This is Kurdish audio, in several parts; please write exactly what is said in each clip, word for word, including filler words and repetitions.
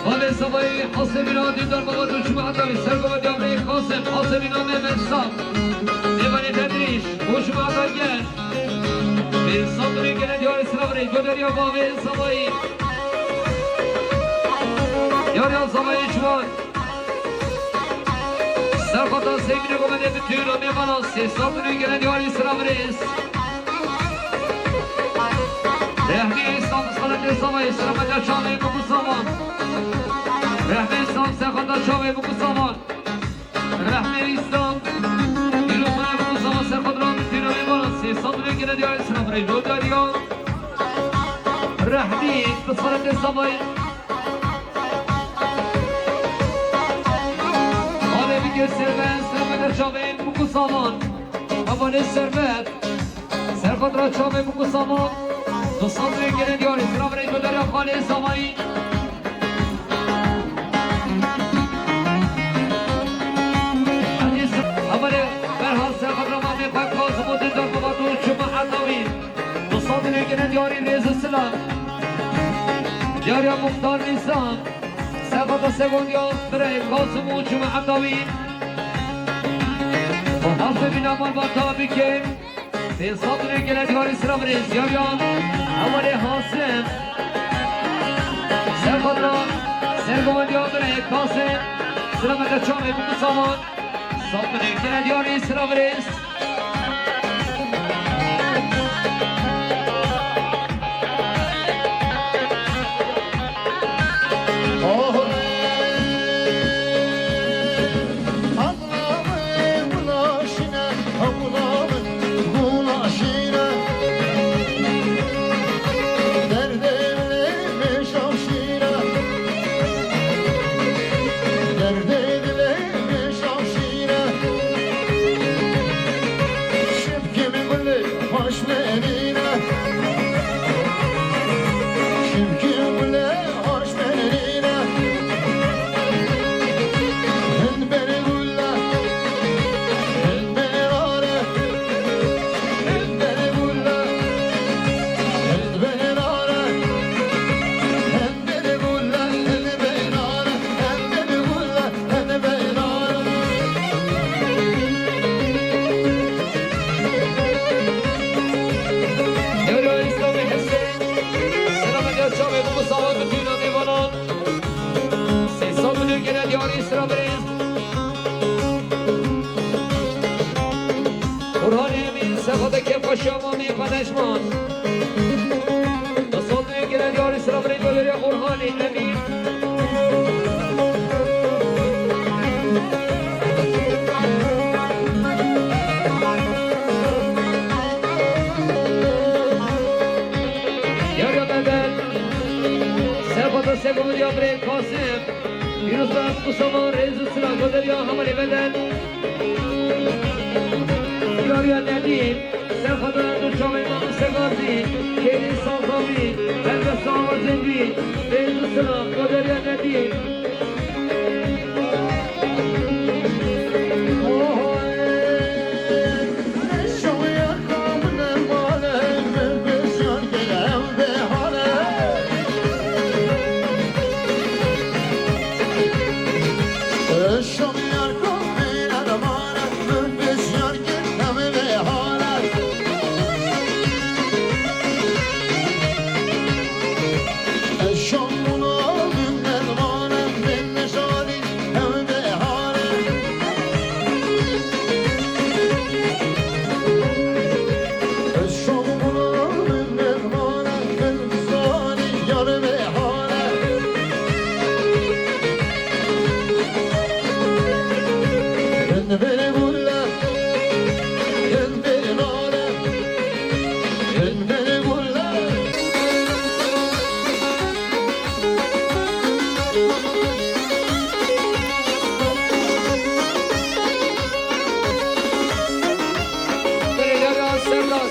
Bavê Savayî, Hasemîna Dîndar Baba, tu çûme heta vî sergovedeya me Qasim, Hasemîna Mehmet Saf. Mêvanê tedrîş, ku çûme heta gel. Bê sandinê gele diyarê sira virê, goderiya Bavê Savayî. Yariya Savayî çûman. Serxota Seymînê Gomedê bi tûyra mêvana sê sandinê gele diyarê sira virêz. Rehmî Îslam, saletê Savayê, sira meda çavê biku savan. Rehmî Îslam, serxota çavê biku savan. Rehmî Îslam, îro savan biku savan, serxota bi tûyra mêvana sê sandinê gele diyarê sira virêz. Goderiya Rehmî, saletê Savayê. Alê bike serve, serve de çavên biku savan. Amanê serve, serxotra çavê biku savan. Dostan rê gelê diyarê, sira virê, goderiya xalê Savayî. Amanê berhal serxotra mamê xwe Kazim û Dindar Baba, tu çûme heta vî. Dostan rê gelê diyarê, rêz û silav. Diyariya Muxtar Nîsan. Serxota segondiya birayê Qasim û çûme heta wî. Û hafte bîna malbata bike. Pê sandinê gele diyarê sira virêz, diyariya Hevalê Hasim. Serxota segondiya birayê Qasim. Sira meda çavê biku savan. Sandinê gele diyarê sira virêz. Şevkê min gulê xweş menîne. Şevkê gulê xweş menîne. Hin berê gule, hin berê rare. Hin berê gule, hin berê rare. Hin Orhanê Emîn, serxwedê kêfxweşiya mamê xwe Necman. Bi sandinê gele diyarê sira virê, goderiya Orhanê Emîn. Diyariya Bedel, serxwedê segondiya birê Kasim. Pîroz be, Mustafa, rêz û silav, goderiya Hevalê Bedel. Diyariya Nedîm, serxwedê du çavê Mam Segazî, Kêrî Sazavî, Helbesta Zengî, rêz û silav, goderiya Nedîm.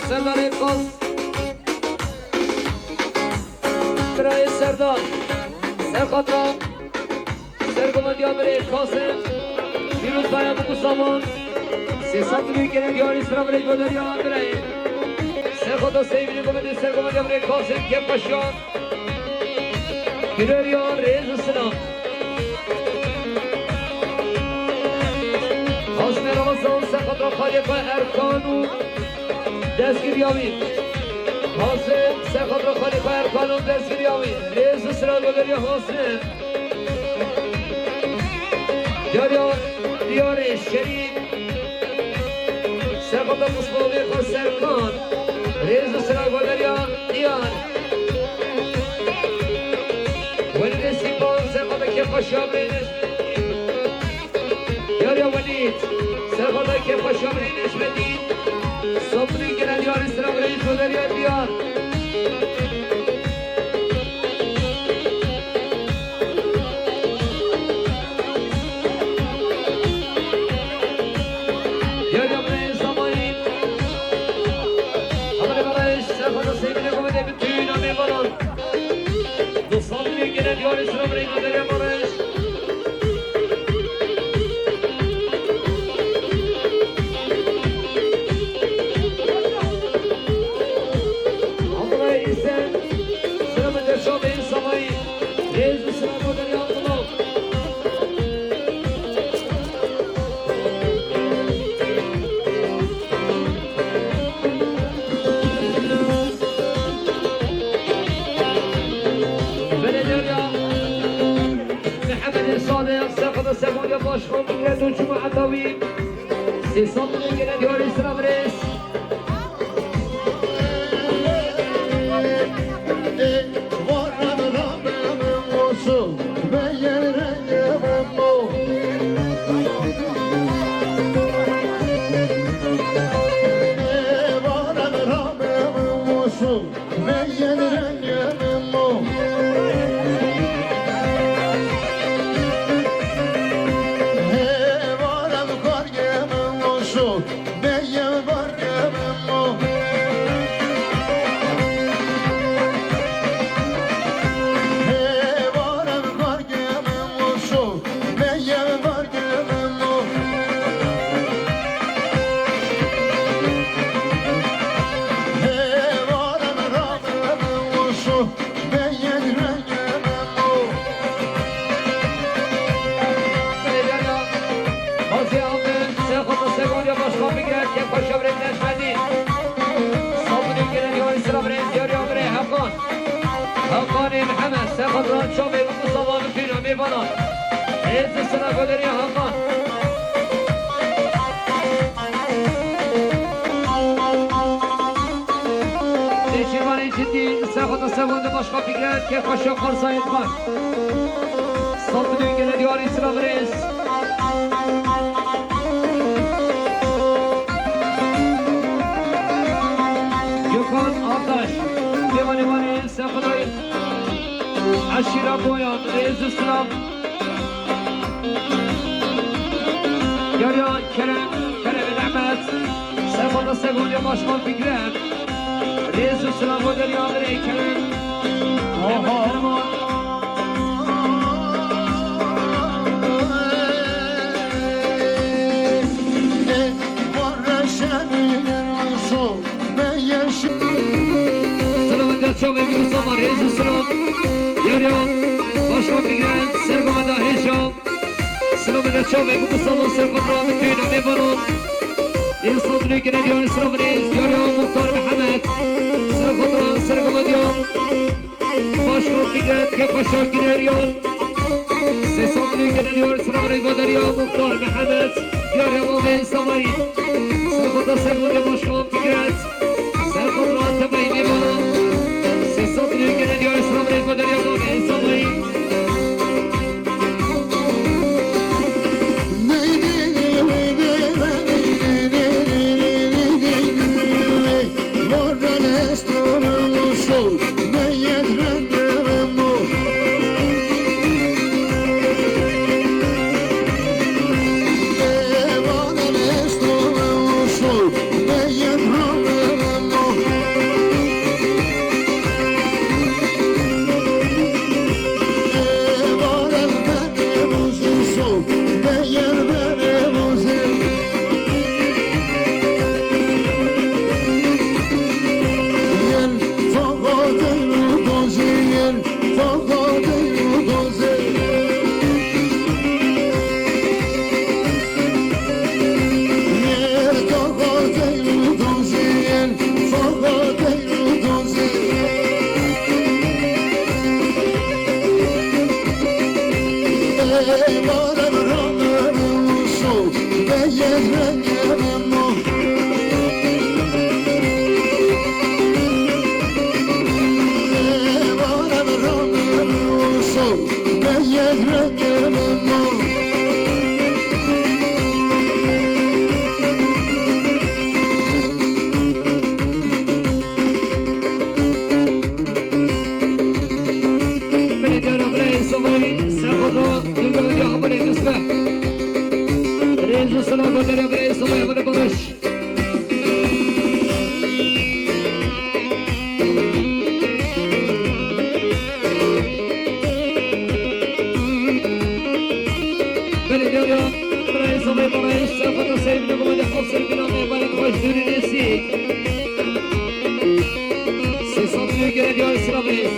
Serdarê Kas. Birayê Serdar. Serxatra. Sergovendiya birê Kasim. Pîroz baya Muku Saman. Sê sed milyon gene diyarî sira birê Goderiya birayê. Serxatra Seyvînê govendê Sergovendiya birê Kasim. Kêfxweşiya. Gireriya rêz û silam. Xasmê Ramazan ser xatra xalê xwe Erkan û destgiriya wî. Xasmê ser xatra xalê xwe Erkan û destgiriya wî. Rêz û silam Goderiya Xasmê. Diyariya diyarê Şerîf. Serxota Musbavê xwe Serkan. Rêz û silav Goderiya Diyar. Welîdê Sîpan, serxota Kêfxweşiya Birê Neşmedî. Diyariya Welîd, serxota Kêfxweşiya Birê Neşmedî. Sabunê gelen diyarê silav Goderiya Diyar. Diyar ya birayê Samayî. Amanê Maraş, serxota Seyvînê govendê bi tûna mêvanan. Doxsan milyon gene diyarê silav birê Goderiya Maraş. Abdullah Esen, silamê derşa bê Samayî. Rêz û silam Goderiya Abdullah. Belediye Mehemedê Sadiq, serxota Sergovendiya Başkan Fikret û cemaeta wî. Sê sed milyon gene diyarê silav rêz. Belediye Mehemedê Sadiq, serxota Sergovendiya Başkan Fikret, Kêfxweşiya Birê Neşmedî. Sed milyon gene diyarê silav birê, diyariya birê Hakan. Hakanê Mihemed, serxota Çavê Muku Saman û tûna mêvanan. Rêz û silav Goderiya Hakan. Nêçîrvanê Cindî, serxota Sergovendiya Başkan Fikret, Kêfxweşiya Xorsa Êdman. Sed milyon gene diyarê silav rêz. Gökhan Ardaş, Lêvanê Wanê, serxota Eşîra Boyan, rêz û silav. Diyariya Kerem, Kerem Ehmed, serxota Sergovendiya Başkan Fikret. Rêz û silav Goderiya birê Kerem. Kerem Kerem. Silav Goderiya Çavê Muku Saman, rêz û silav. Diyariya Başkan Fikret, serxota Hêja. Silav Goderiya Çavê Muku Saman, serxota bi tûna mêvanan. Ê sed milyon gene diyarê silav rêz, diyariya Muxtar Mihemed. Serxota Sergovendiya Başkan Fikret, Kêfxweşiya Gireriyan. Sê sed milyon gene diyarê silav rêz, Goderiya Muxtar Mihemed. Diyariya Mavê Samayî. Serxota Sergovendiya Başkan Fikret. Serxota tebeyî mêvanan. Sê sed milyon gene diyarê silav rêz, Goderiya Mavê Samayî. Belediye, Belediye, Belediye, Belediye, Belediye, Belediye, Belediye, Belediye, Belediye, Belediye, Belediye, Sê sed lirê gene diyar Sinan Reis.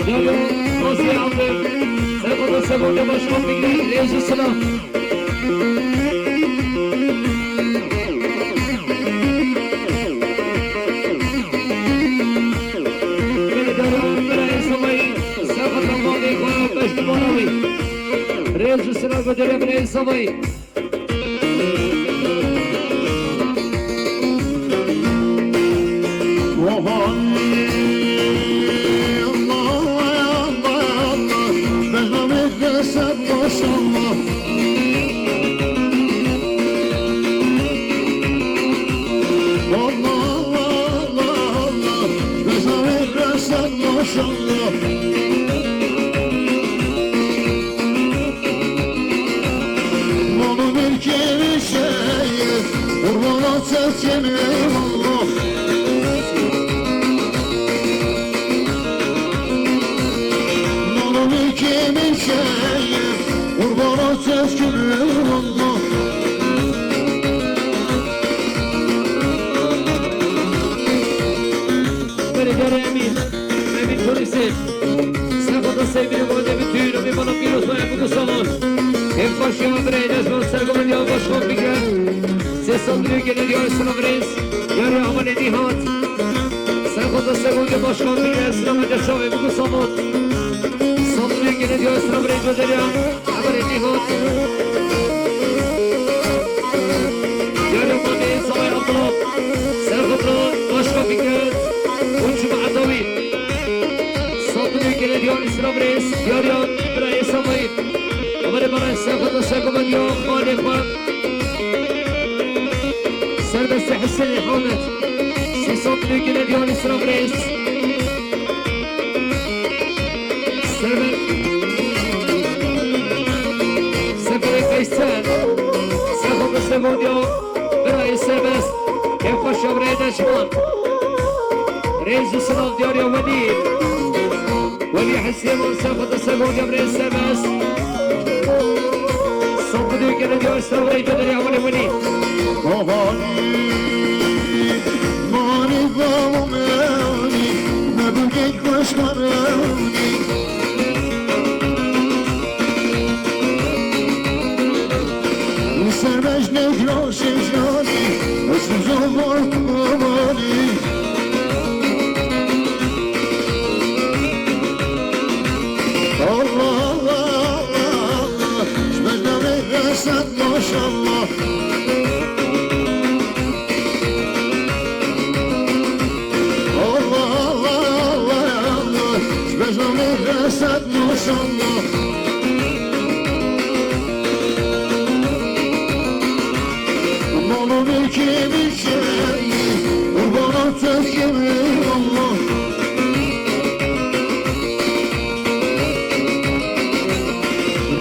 Dalo, Rozi Abdul, Sefo Sefo Başkan Bilgi, Reis Sinan. Belediye Reis Sinan, Sefo Sefo Başkan Bilgi, Reis Sinan, Belediye Reis Sinan. Mal û mülkê min şehîd, qurbana çeçkê min, eyvallah. Mal û mülkê min şehîd, qurbana çeçkê min, eyvallah. Belediye Emîn, Emîn Polîsê. Sefo Sefo Başkan Bilgi, Reis Sinan. Hep başkan Reis Sinan, Serkan Bilgi, Başkan Bilgi. Sê sed lirê gene diyar Sinan Reis. Yarı Aman Nihat. Sefo Sefo Başkan Bilgi, Sinan Reis Sinan, Başkan Bilgi, Sinan. Sefo Sefo Başkan Bilgi, Reis Sinan Reis, Aman Nihat. Yarı Aman Nihat, Sabay Abdullah. Sefo Sefo Başkan Bilgi. Uçum Atavi. Sefo Sefo Başkan Bilgi, Reis Sinan Reis. Yarı Aman Nihat, Sabay. Aman Nihat, Sefo Sefo Başkan Bilgi, Aman Nihat. Serbest Hüseyin Ahmet. Sê sed lirê gene diyar Sinan Reis. Serbest. Serbest Veysel. Serbest Sevodya. Birayê serbest. Kevpaşa birayê deşman. Reis Sinan diyar ya Welî. Welî Hesê Mansef, Xwedê Sego, Cebrê Sebes. Safidê gene diyar Sevrê Cedrê Amanê Welî. Babanî, manî bavû menî, me bû genç xweşxanî. Li ser mejnê giran şêşanî, ez zor bamanî. Allah, Allah, Allah, Allah, ji ber navê Esed maşallah. Allah, Allah, Allah, Allah, ji ber navê Esed maşallah. Mal û mülkê min şehî, qurbana çeçkê min, Allah.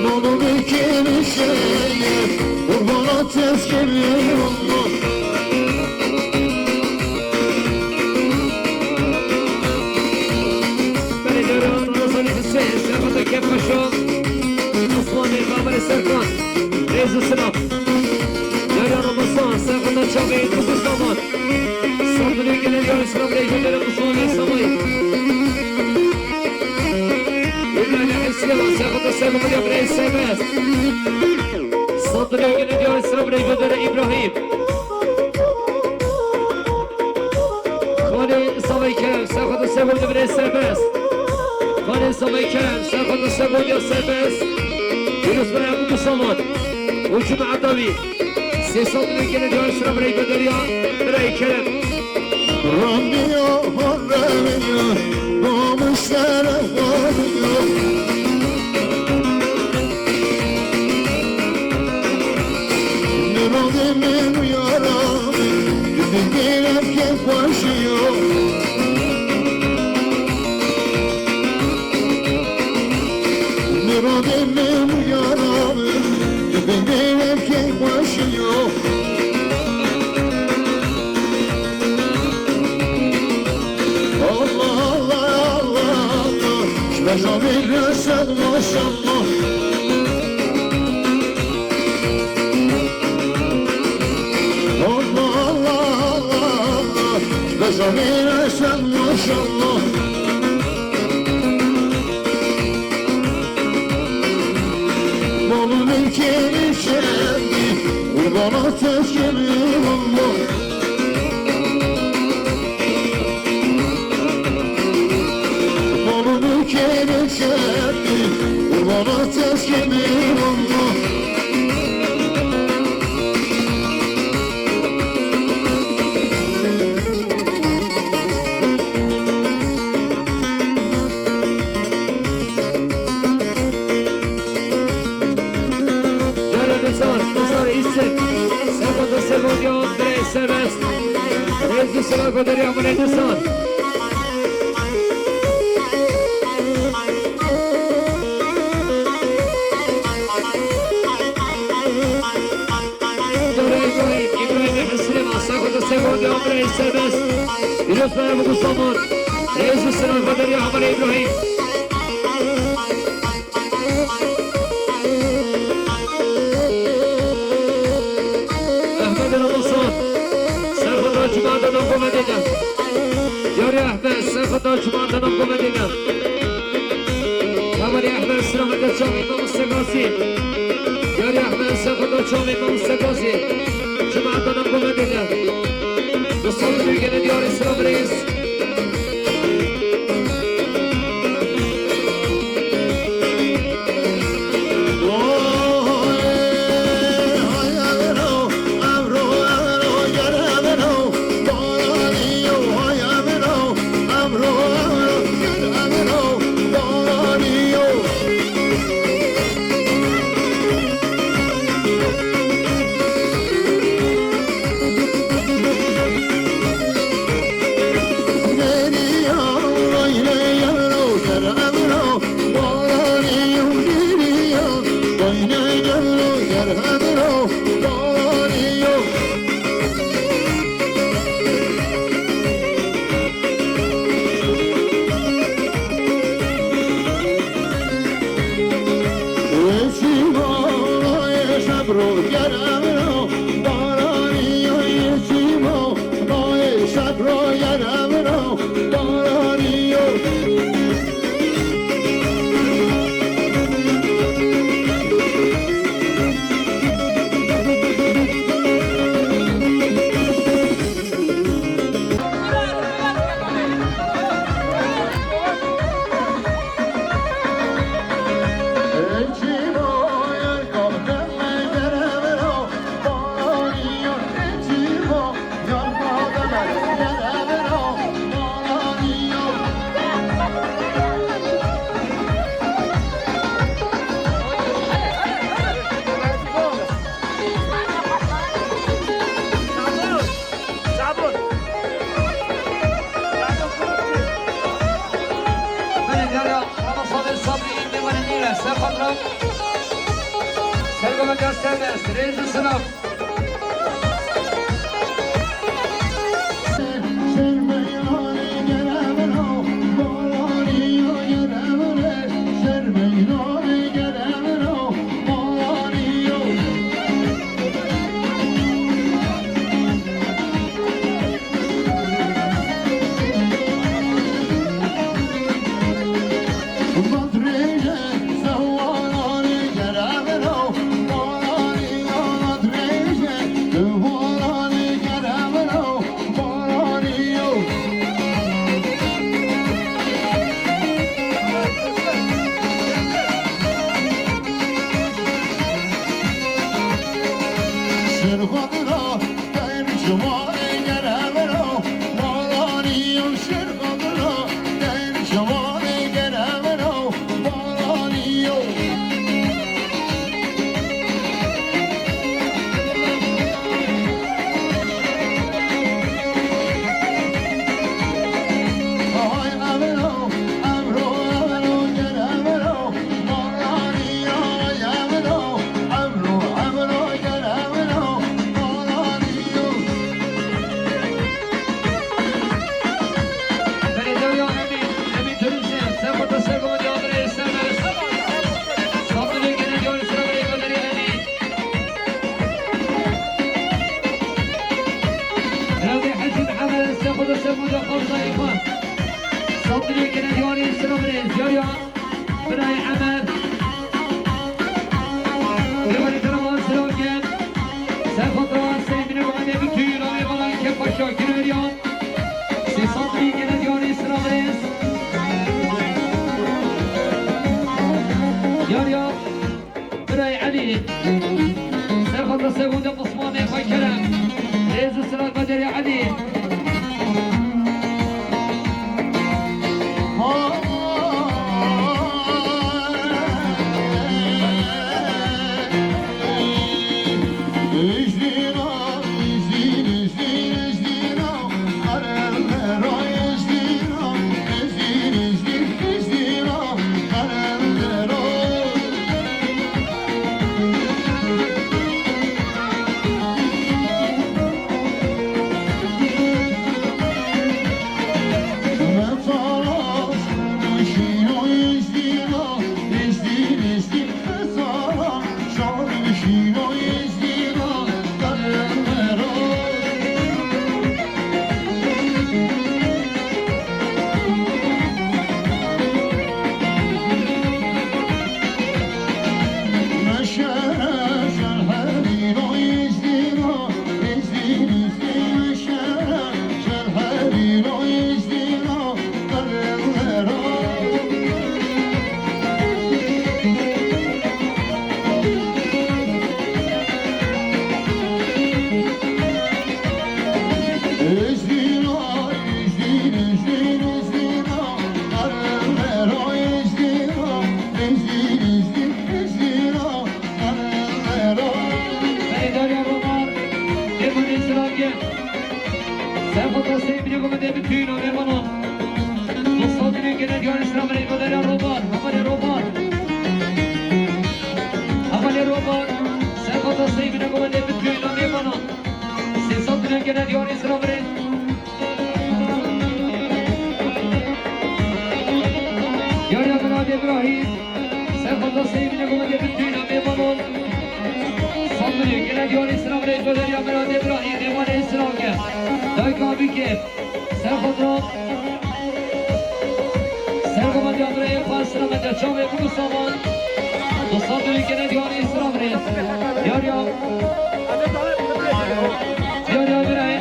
Mal û mülkê min şehî, qurbana çeçkê min, Allah. Belê caran Hasanê Husên, Serhatê Kevpaşa, Osmanê Xaberê Serkan, Rêz û Sinan. Caran Ramazan, Serhatê Çavê, Kukustaman. Sandrê gele diyar Sinan Rêz û Dere Osmanê Samayî. Îbrahîm Hesî, Serhatê Serkan, Rêz Serbest. Sandrê gele diyar Sinan Rêz û Dere Îbrahîm. Xalê Savaykem, Serxwedê Serxwedê birê serbest. Xalê Savaykem, Serxwedê Serxwedê serbest. Yunus Bey Abu Saman. Uçum Atavi. Sê sed lirê gene diyar Sinan birê Bederiya. Birê Kerem. Rabbiya, Rabbiya, namu şeref Rabbiya. Mirovê min û yara min, di gerek xweşiya. Mirovê min û yara min, di gerek xweşiya. Allah, Allah, Allah, Allah. Ji beşa vê re sed maşallah. Allah, Allah, Allah, Allah. Ji beşa vê re sed maşallah. Malum ülkenin şerdi, urbana teslim Allah. Malum ülkenin şerdi, urbana teslim Allah. Cara Dusar, Dusar Îsek, Seko Dusar Modyon, Dirê Serbest, Rêz Dusar Koderya Mune Dusar. Dore İbrahim, İbrahim Hesrema, Seko Dusar Modyon, Dirê Serbest, Yunus Bey Abu Kusamon, Rêz Dusar Koderya Mune İbrahim. Ehmed Ramazan, Serxweda Cuma de nam komedê de. Yarî Ehmed, Serxweda Cuma de nam komedê de. Hevalî Ehmed, Siramet Çavî, Mamoste Gazî. Yarî Ehmed, Serxweda Çavî, Mamoste Gazî. Cuma de nam komedê de. Mustafa Gülgen'e diyarı sıra reis. Belediye Ramazan Sabri, Memani Nile, Sefatra. Sergomeka Serbest, Rêz û Silav. Sandinê gene diyarî sira birêz, diyariya birayê Emer. Dêvarê Karaman sira ke. Serxatra Seymine Muhammed Bütün, Amê Balan Kepaşa, Gireriya. Sê sandinê gene diyarî sira birêz. Diyariya. Birayê Elî. Serxata Segûde Osmanê xwe kerem. Rêz û silav Baderê Elî. Serê Derya Romar, Êmanê Çilakê. Serxota Seymînê Gomendê Bitûyîn, Amê Balan. Du sandinê gene diyarî sira birêz Derya Romar, Hevalê Romar. Hevalê Romar, Serxota Seymînê Gomendê Bitûyîn, Amê Balan. Sê sandinê gene diyarî sira birêz. Yariya Miradê Birahîm, Serxota Seymînê Gomendê Bitûyîn, Amê Balan. Sandinê gene diyarî sira birêz Derya Miradê Birahîm, Êmanê Çilakê. Dayka Bîkê, Serxota. Sergomendiya birayê xwe sira me de çavê bû saman. Du sandinê gene diyarî sira birêz. Yariya. Yariya birayê.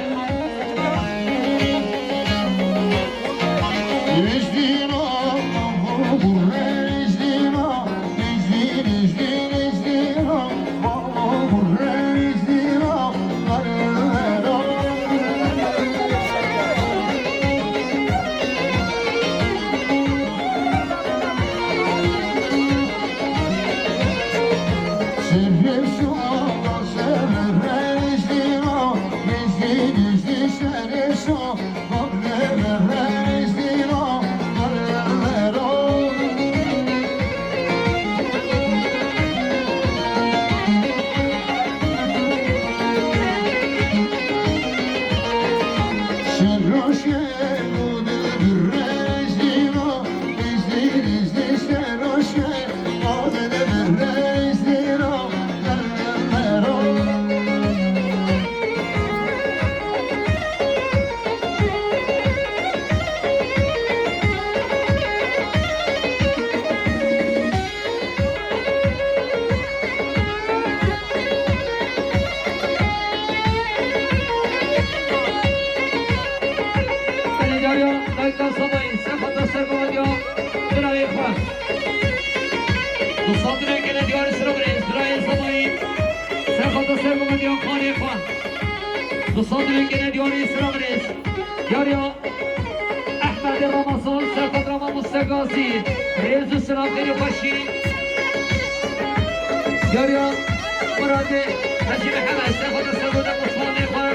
Belediya Dayka Sabayî, Serxota Sergomendiya birayê xwe. Du sandinê gene diyarî sira birêz, birayê Sabayî. Serxota Sergomendiya xanê xwe. Du sandinê gene diyarî sira birêz. Yariya Ehmedê Ramazan, Serxot Rama Mustegazî. Rêz û silav xêr û xweşî. Yariya Muradê Hecî Mihemed, Serxota Sergomendiya Osmanê xwe.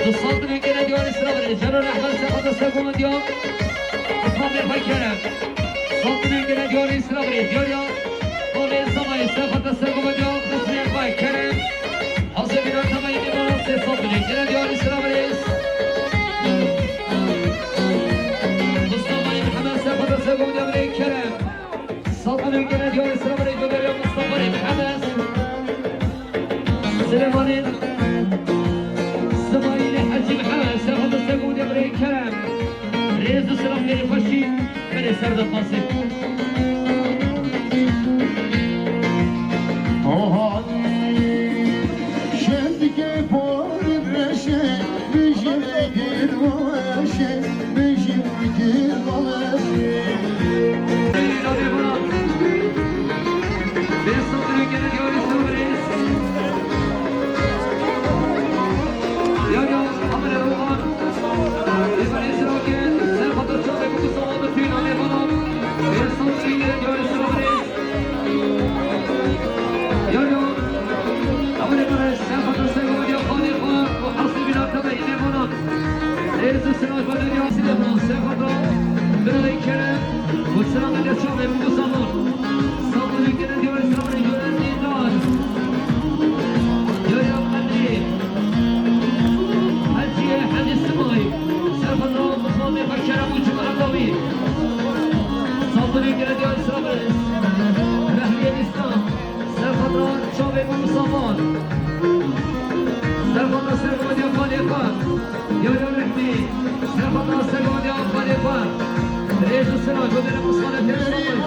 Du sandinê gene diyarî sira birêz. Celal Ehmed, Serxota Sergomendiya Osmanê xwe kerem. Sandinê gene diyarî sira birêz. Yariya Amê Samayî, Serxota Sergomendiya Osmanê xwe kerem. Hazir bînan Tamayî Nîmana sê sandinê gene diyarî sira birêz. Mustafa Mihemed, Serxota Sergomendiya birêz kerem. Sandinê gene diyarî sira birêz. Göderiya Mustafa Mihemed. Silêmanê Simayîlê Hecî Mihemed, Serxota Selam, lê xweşî, berê ser de qasê. Oha, şendike por reşe, bijim girvaşe, bijim girvaşe. Ya, ya, amele rohan. Heciye Hemî Simay, serfetan Muhammed Beşer Abu Cuma Edawi, Saldırı Geleceği Sırabız, Rehliye İslam, serfetan Çavê Musa Van, serfetan Serfadiya Xalê Xan, Yahya Rehmî, serfetan Serfadiya Xalê Xan, Rêz û Sira, Goderê Musa Lefê Samuel.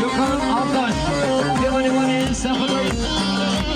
Gökhan Altaş, Devanî Wanê, Sefadayî.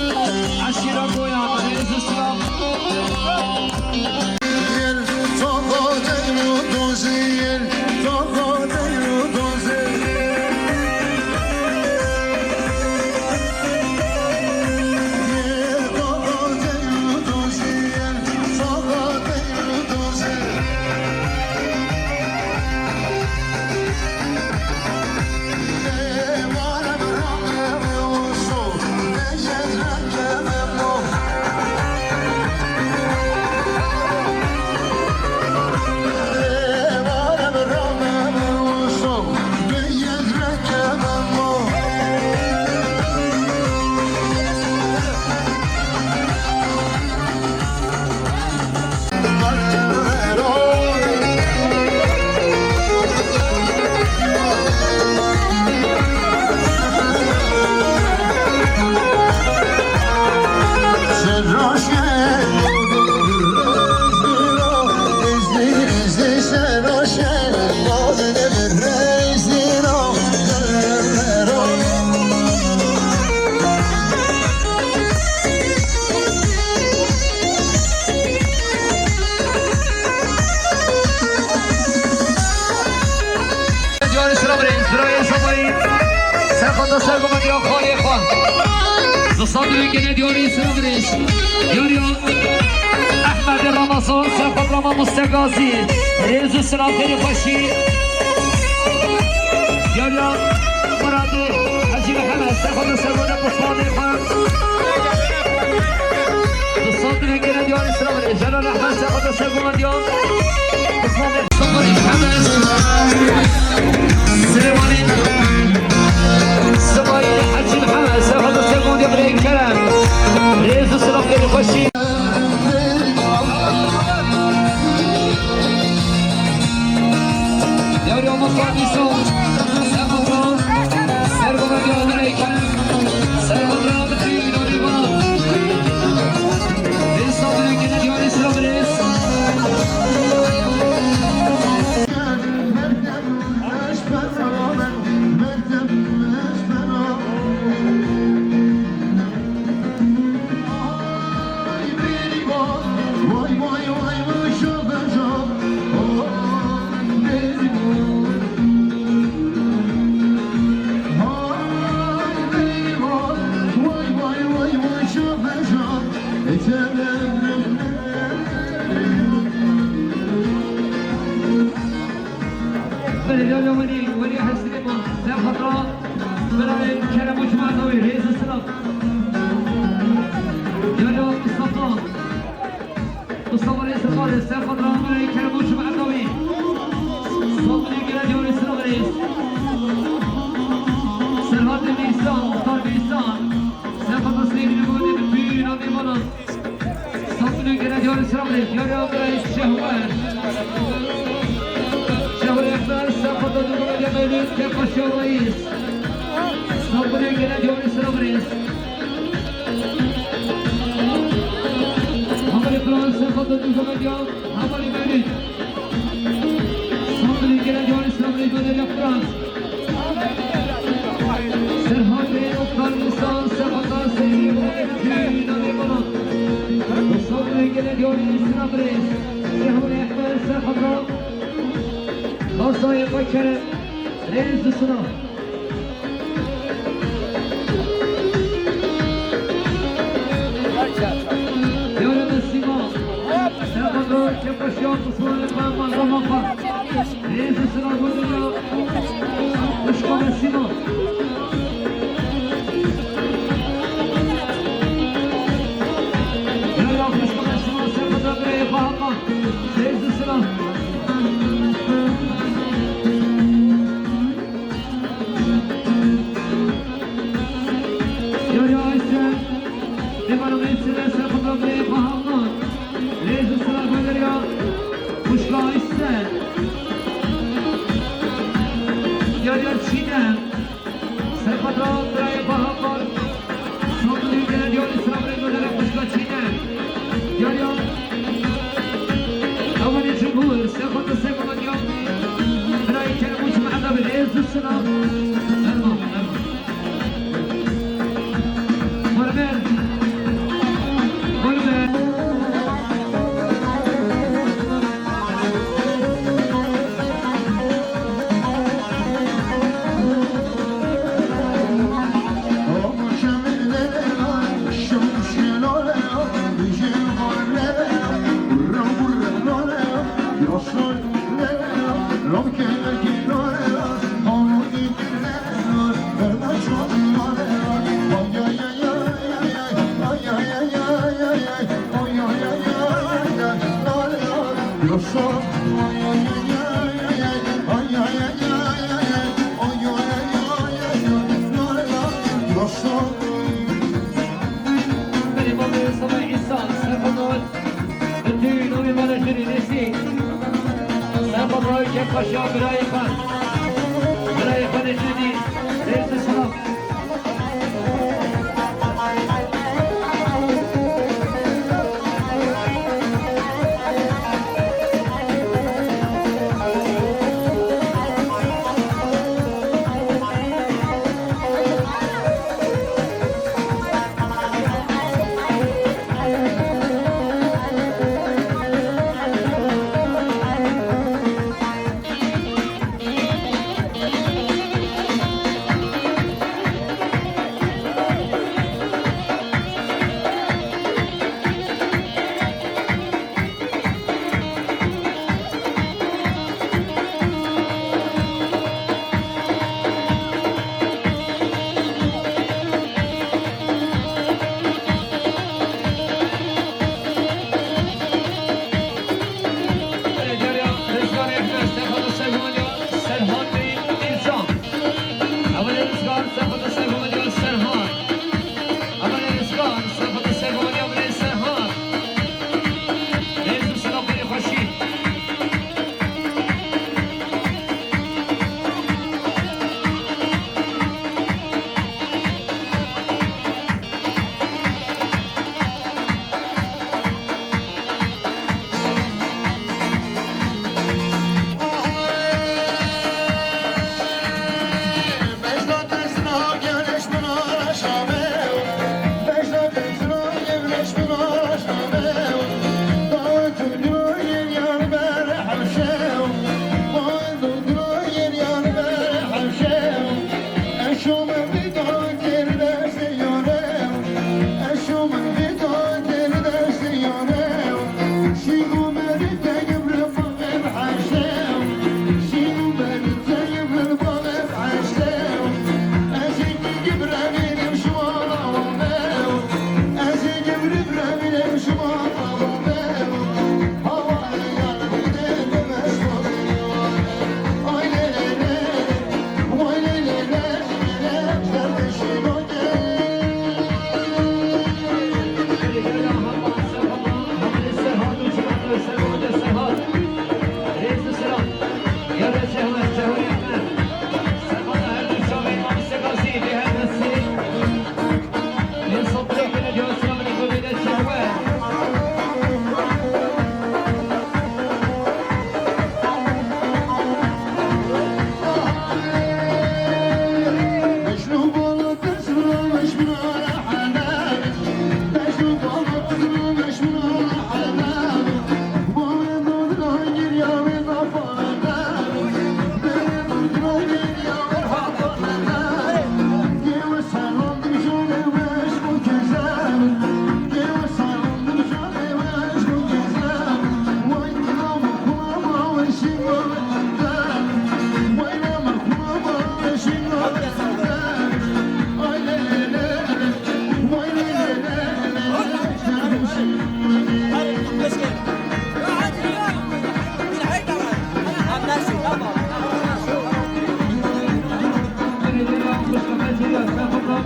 Xweda ser goma diya xalê xwe. Di sandinê gene diyarî silav rêz. Diyariya Ehmedê Ramazan, Serxwedra Mamoste Gazî. Rêz û silav xêrê xweşî. Diyariya Muradê Hecî Mihemed, Serxwedra Serxwedra Qusmanê xwe. Di sandinê gene diyarî silav rêz. Celal Ehmed, Serxwedra Sergoma diya. Qusmanê Serxwedra Mihemed. Silêmanî. Sibayî Hecî Mihemed, Serxwedra Sergoma diya birayê Kerem. Rêz û silav xêrê xweşî. Yar ya Mustafa Bîso, Serxwedra, Serxwedra ya Direk, Serxwedra Bîso, Bîso, Bîso, Bîso, Bîso. Belê, ya, ya, welî, welî hesrê ma, ne xatra, belê, kerem û cuma dawî, rêz û silav. Ya, ya, Mustafa. Mustafa Rêz Xalê, Serxwedra Amirê Kerem û Cumhur Dawî. Sabunê gele diyarê Sirxêz. Serhatê Mîrsan, Muxtar Mîrsan. Serxwedra Seyîdî Nebûnê bi tûyî navê bana. Sabunê gele diyarê Sirxêz. Diyarê Amirê Şehwer. Şehwer Ehmer, Serxwedra Dûgumê Mevlût, Kefaşa Reîs. Sabunê gele diyarê Sirxêz. Hamalê Fransa xwe dû xwe diya, hamalê Mevlîd. Sandinê gele diyarê Sirxêz, Mevlîd ya Frans. Serhatê Oktar Musa, Serhatê Seyîdî, Mevlîd Dînamê Bana. Sandinê gele diyarê Sirxêz. Şehwê Ehmed Serhatê. Masayê xwe kere. Rêz û silav. Diyarê Mesîma. Serxwedra Kefaşiya Qusmanê xwe, malbama xwe. Rêz û silav bo dinya. Xwişka Mesîma. Diyarê xwişka Mesîma, Serxwedra birayê xwe hema. Rêz û silav. Yar ya Aysel, Dêvara Aysel, Serxwedra birayê xwe hema. Rêz û silav bo deriya xwişka Aysel. Yar ya Çîne, Serxwedra birayê xwe hema. Sandinê gele diyarê Sirxêz, Mevlût xwişka Çîne. Diyarê Ewanê Cumhur, Serxwedra Serxwedra diya. Birayê Kerem û Cumhur Dawî, rêz û silav. Ferma, ferma. Xurber. Xurber. Berê Mamê Mustafa Îsa, Serxwedra, bi tûyî navê Mala Jinî Nêsî. Serxwedra Kefaşiya birayê xwe. Birayê xwe Necîdî, rêz û silav.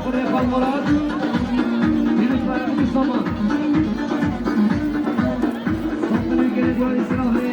Xwedê xwe Murat, Yunus Bayram Mustafa. Sandalye gelê duayê silah ve.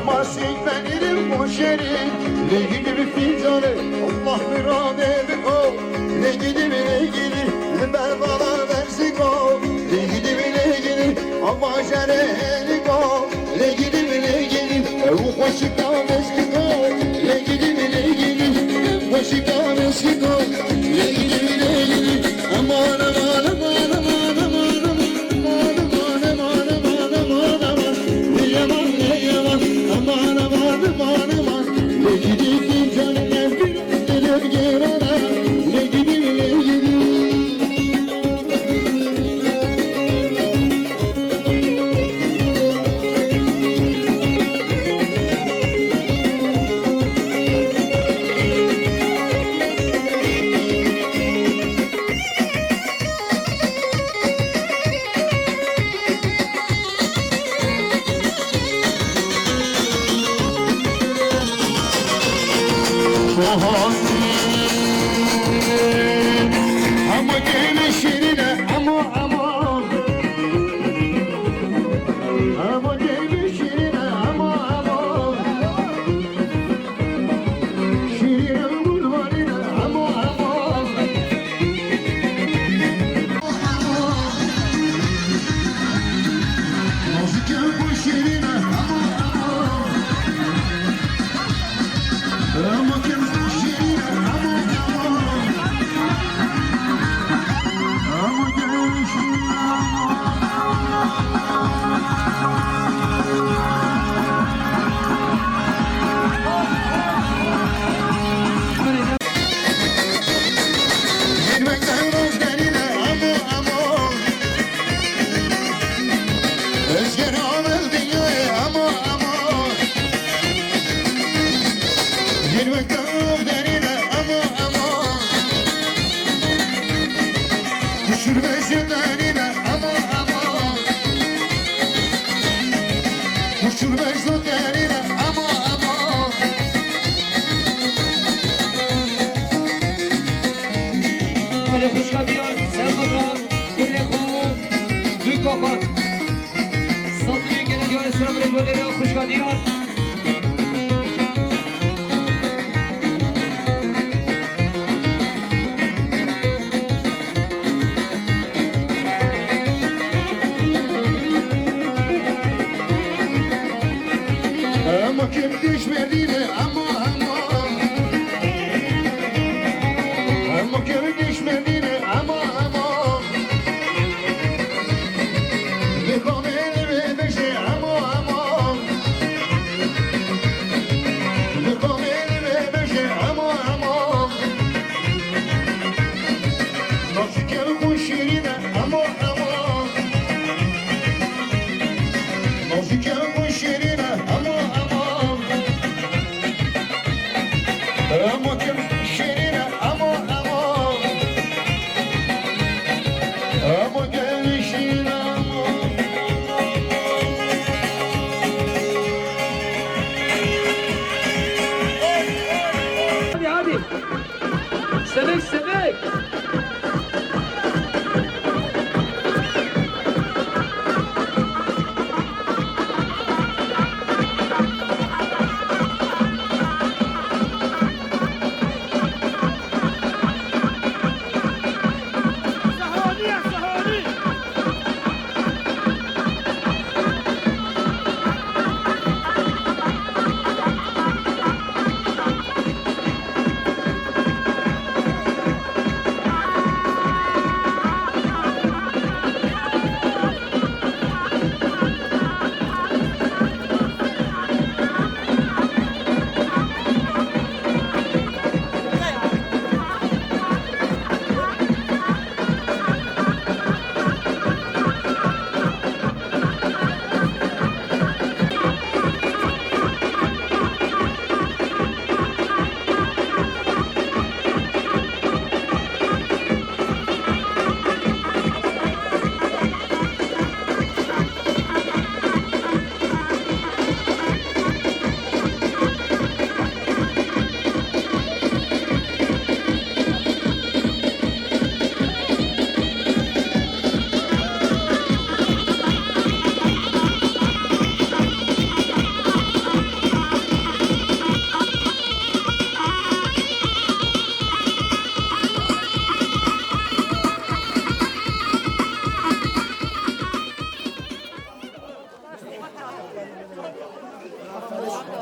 Masî benirim boşeri, lê gidip fincare, Allah mirade biko, lê gidip lê gidip, li bervala berziko, lê gidip lê gidip, ama jere heriko, lê gidip lê gidip, ew xweşika mezgiko, lê gidip lê gidip, ew xweşika mezgiko, lê gidip lê gidip, aman, aman, aman, aman, aman. Ama gelin şirine, ama, ama. Ama gelin şirine, ama, ama. Belê xwişka diyar, Serxweta, gulê xwe, du kapan. Sandalye gelê duayê silah ve xwedê xwişka diyar. Ama kim diş verdine, ama, ama. Ama kim diş verdine, ama, ama. Li komêl ve beşe, ama, ama. Li komêl ve beşe, ama, ama. Nazike xwe şirîne, ama, ama. Nazike xwe şirîne, ama, ama.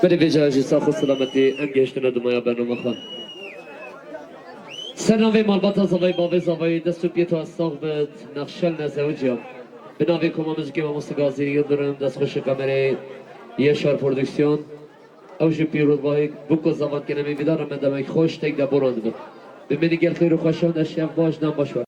Berê vêca jî sax û selametî em gihiştine dumaya bernama xwe. Ser navê malbata zavayî, bavê zavayî, dest û piyê te sax bit, nexşel nezewiciya. Bi navê koma muzikê Mamoste Gazî Yildirim, destxweşê kamerê Yeşar Prodüksiyon. Ew jî pîrozbahî bû ku zavat kene me vîdar me demek xweş tek de boran dibin. Bimînî gel xêr û xweşan de şev baş, dem baş be.